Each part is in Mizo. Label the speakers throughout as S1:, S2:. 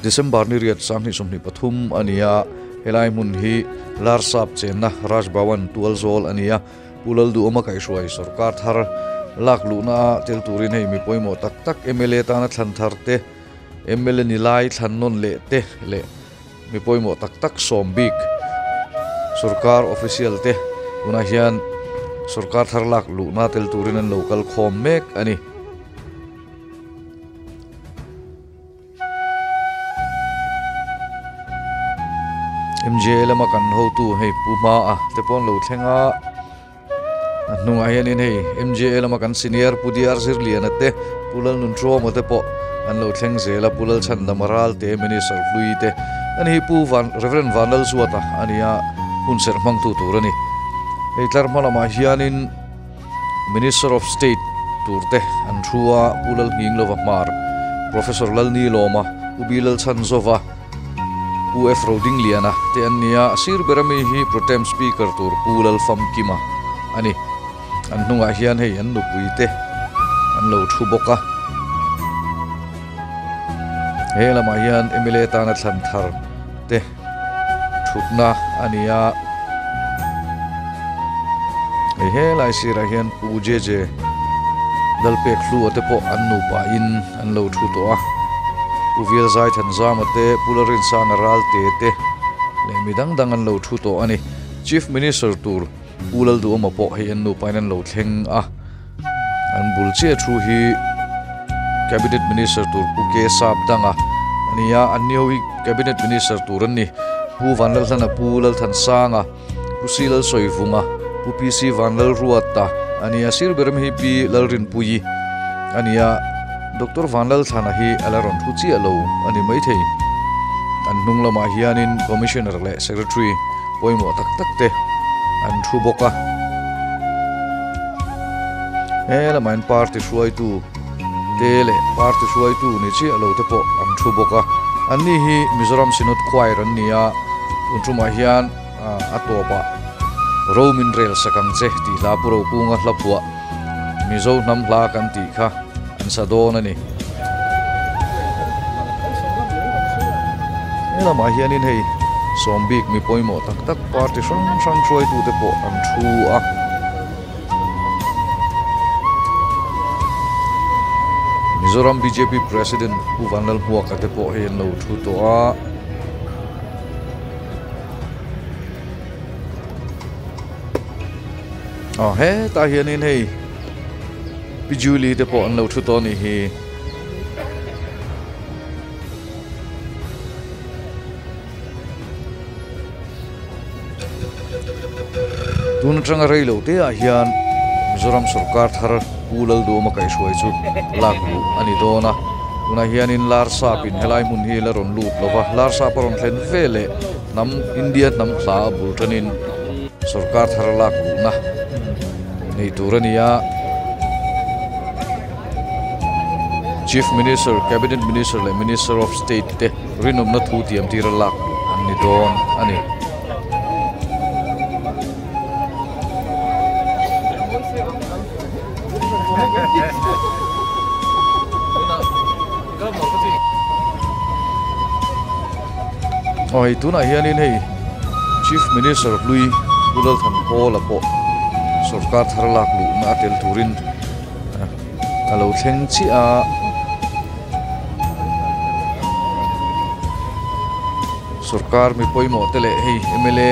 S1: December ni riat 2023 a ni a, helai hmun hi Larsap chenna Raj Bhawan tualzawl a ni a, Pu Lalduhawma kaihhruai sorkar thar lak luhna a tel turin hei mi pawimawh tak tak mla tana thlan thar te, mla ni lai thlan nawn leh te leh mi pawimawh tak tak sawm bik sorkar official te tunah hian sorkar thar lak luhna tel turin an lo kal khawm mek a ni. MJ lama kan hotu hei pu hma a te pawh an lo thleng a a hnungah hianin hei MJ lama kan senior pu DR Zirliana te pu Lalnunṭuama te pawh an lo thleng zel a pu Lalchhandama Ralte minister hlui te ani hi pu van Reverend Vanlalzuata a ni a hun serh hmangtu tur a ni hei tlar hma lamah hianin. Minister of State tur te an thu a, Pu Lalnghinglova Hmar, Professor Lalnilawma, Pu Bi Lalchhanzova, Pu F Rodingliana te an ni a, sir ber ami hi Pro Tem Speaker tur Pu Lalfamkima a ni. An hnungah hian hei an nupui te an lo thu bawk a. He lamah hian mla tana thlan thar te thutna a ni a hei helai sirah hian pu J J Lalpek hlua te pawh an nupa in an lo thu tawh a pu Vialzai Thanzama te pu Lalrinsanga Ralte te leh mi dang dang an lo thu tawh a ni Chief Minister tur pu Lalduhawma pawh hei an nupa in an lo thleng a an bul chiah thu hi cabinet minister tur pu K Sap danga a ni a an ni ho hi cabinet minister tur an ni pu Vanlalhlana pu Lalthansanga pu C Lalsawivunga pu P C Vanlalruata a ni a sir ber hi P Lalrinpuii a ni a Doctor Vanlalthlana hi a la rawn thu chiah lo a ni maithei an hnung lamah hianin commissioner leh secretary pawimawh tak tak te an thu bawk a. He lamah hian party hruaitu te leh party hruaitu ni chiah lo te pawh an thu bawk a an ni hi Mizoram Synod Choir an ni a tun tumah hian a tawpah ro min rel sak ang che tih hla pu Rokunga hla phuah Mizo hnam hla kan tih kha an sa dawn a ni. He lamah hianin hei sawm bik mi pawimawh tak tak party hrang hrang hruaitute pawh an thu a. Mizoram bjp President Pu Vanlalhmuaka te pawh hei an lo thu tawh a. Aw hetah hianin hei Pi Julie te pawh an lo thu tawh a nih hi. Tun atanga rei lo te ah hian Mizoram sawrkar thar Pu Lalduhawma kaihhruai chu lak luh a ni dawn a. Tunah hianin Larsap in helai hmun hi la rawn lut lova, Larsap a rawn thlen ve leh hnam India hnam hla a bul tanin sawrkar thar lak luhna nei tur a ni a. Chief Minister, Cabinet Minister leh Minister of State te rinawmna thu tiam tira lak luh an ni dawn a ni. Aw hei tunah hianin hei Chief Minister hlui Pu Lalthanhawla pawh sorkar thar lak luhna a tel turin a lo thleng chiah a. Sorkar mi pawimawh te leh hei mla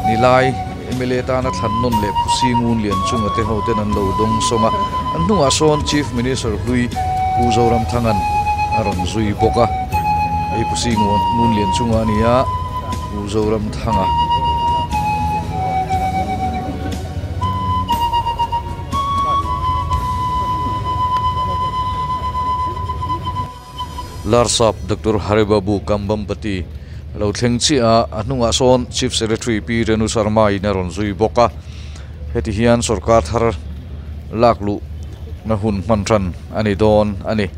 S1: ni lai mla tana thlan nawn leh phusi ngun lian chunga te ho ten an lo dawng sawng a an hnungah sawn Chief Minister hlui Pu Zoramthanga'n a rawn zui bawk a hei phusi ngun lian chunga a ni a Pu Zoramthanga. Larsap Doctor Haribabu Kambhampati a lo thleng chiah a, a hnungah sawn Chief Secretary Pi Renu Sharma in a rawn zui bawk a, heti hian sorkar thar lak luh na hun hman tan a ni dawn a ni.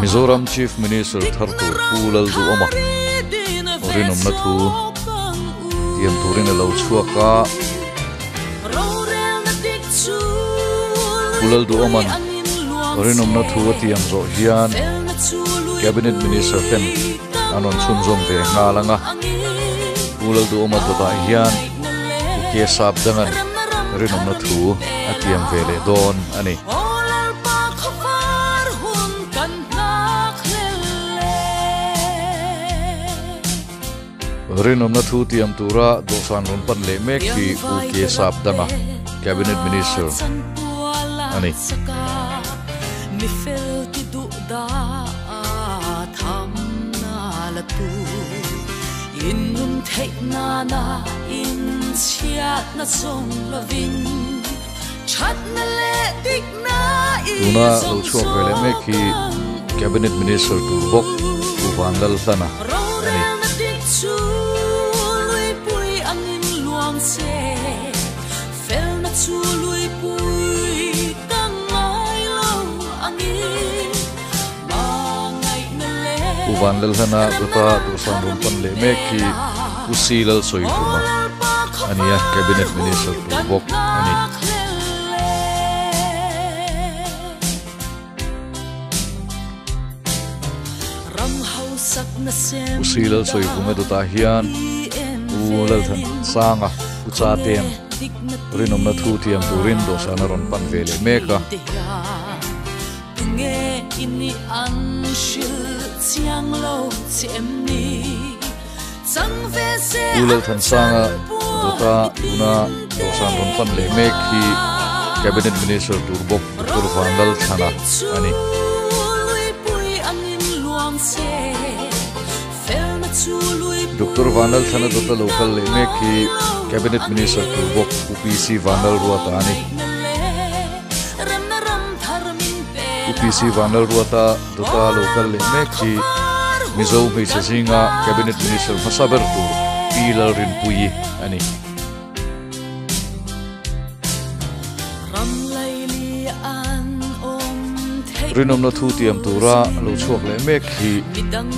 S1: Mizoram Chief Minister thar tur Pu Lalduhawma rinawmna thu tiam turin a lo chhuak a. Pu Lalduhawma'n rinawmna thu a tiam zawh hian Cabinet Minister ten an rawn chhunzawm ve nghal ang a. Pu Lalduhawma dawtah hian Pu Kesap Danga'n rinawmna thu a tiam ve leh dawn a ni. Rinawmna thu tiam tura dawhsan rawn pan leh mek hi Pu Kesap Danga, Cabinet Minister a ni. Tuna lo chhuak ve leh mek hi Cabinet Minister tur bawk Pu Vanlalhlana a ni. Pu Vanlalhlana dawta dawhsan rawn pan leh mek hi Pu C Lalsawivuma a ni a, Cabinet Minister tur bawk a ni. Pu C Lalsawivuma dawtah hian Pu Lalthansanga, Pu Chatean rinawmna thu thiam turin dawhsan a rawn pan ve leh mek a. Pu Lalthansanga dawta tuna dawhsan rawn pan leh mek hi Cabinet Minister tur bawk Doctor Vanlalthlana a ni. Doctor Vanlalthlana dawta lo kal leh mek hi Cabinet Minister tur bawk Pu PC Vanlalruata a ni. Pu PC Vanlalruata dawta lo kal leh mek hi Mizo hmeichhe zinga Cabinet Minister hmasa ber tur Pi Lalrinpuii a ni. Rinawmna thu tiam tura lo chhuak leh mek hi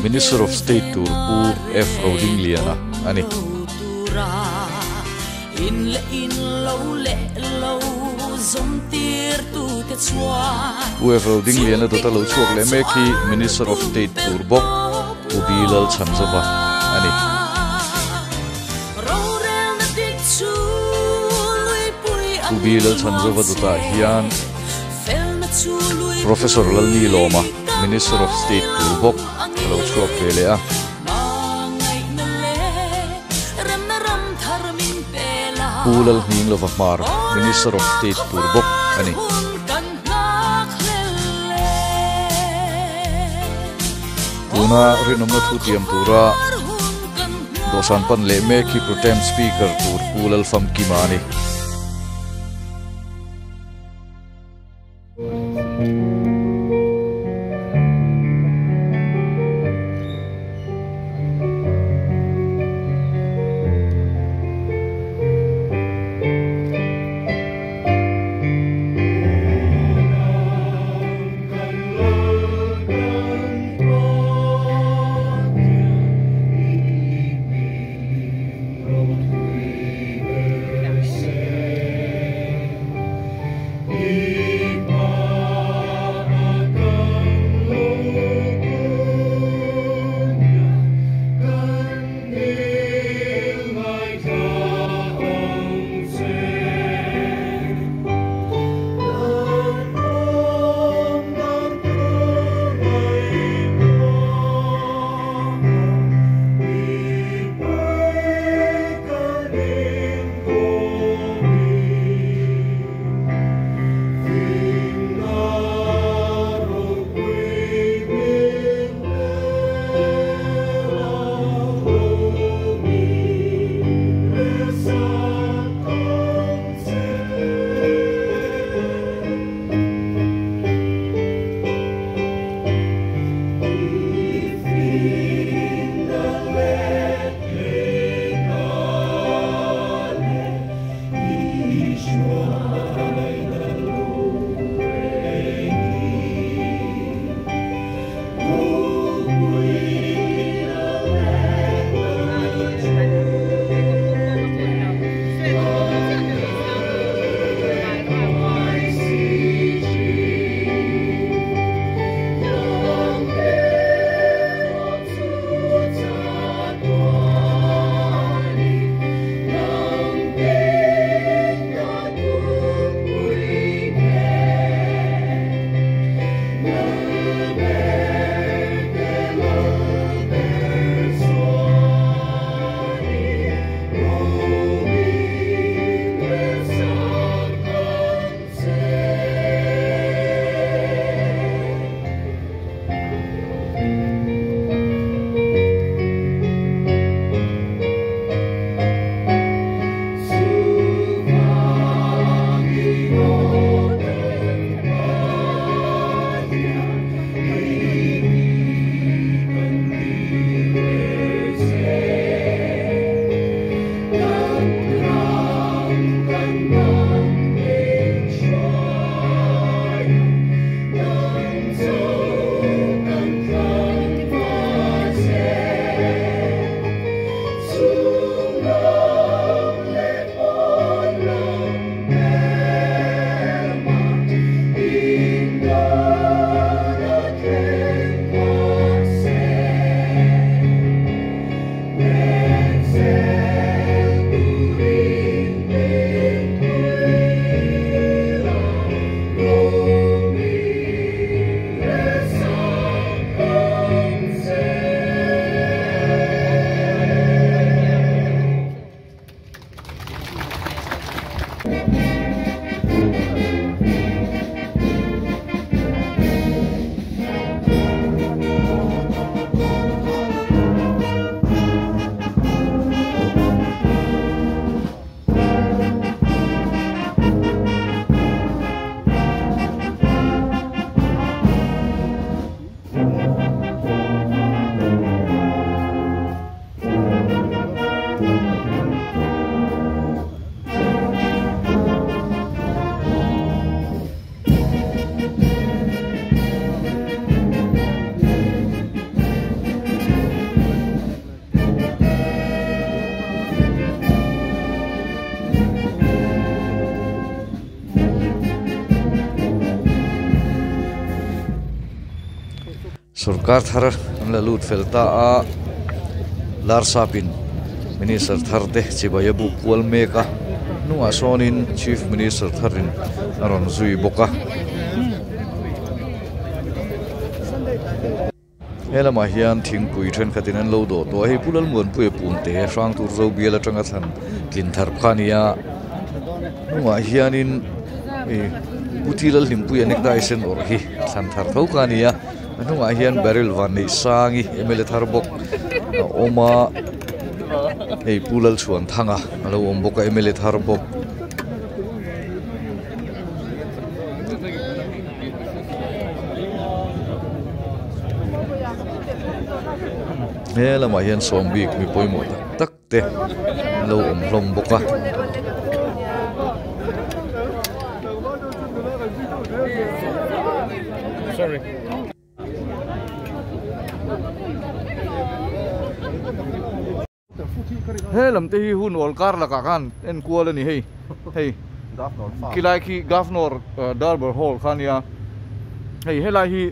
S1: Minister of State tur Pu F Rodingliana a ni. Pu F Rodingliana dawta lo chhuak leh mek hi Minister of State tur bawk Pu B Lalchhanzova a ni. Pu B Lalchhanzova dawtah hian Professor Lalnilawma, Minister of State tur bawk a lo chhuak ve leh a. Pu Lalhninglova Hmar, Minister of State tur bawk a ni. Tuna rinawmna thu tiam tura dawhsan pan leh mek hi Protem Speaker tur Pu Lalfamkima a ni. Sorkar thar an la lut fel ta a, Larsapin Minister thar te chibai a buk kual mek a, hnungah sawnin Chief Minister tharin a rawn zui bawk a. He lamah hian thingpui thenkhatin an lo dawh tawh a, hei Pu Lalmuanpuia Punte Hrangtur Zo bial atanga thlan tlin thar kha a ni a, hnungah hianin ih Pu Thi Lalhlimpuia necktie sen awrh hi thlan thar tho kha a ni a, a hnungah hian Baryl Vanneihsangi mla thar bawk a awm a, hei Pu Lalchhuanthanga a lo awm bawk a mla thar bawk. He lamah hian sawm bik mi pawimawh tak tak te an lo awm hlawm bawk a. He lam te hi hun awl kar lakah khan en kual a ni hei hei khilai khi Governor Durbar Hall kha a nia hei helai hi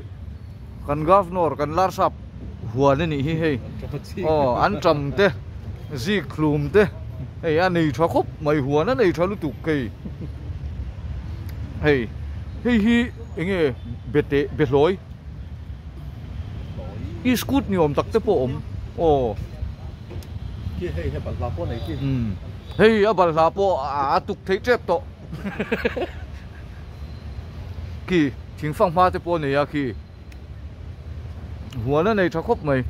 S1: kan Governor kan Larsap huan a nih hi hei aw an tam te zik hlum te hei a nei tha khawp mai huan a nei tha lutuk hei hei hei hi eng nge bete behlawi. I scoot ni awm tak te pawh awm aw.
S2: Khi hei he balhla pawh nei khi.
S1: Umm hei a balhla pawh a tuk theih tep tawh. Khi thingfang hma te pawh a nei a khi. Huan a nei tha khawp mai.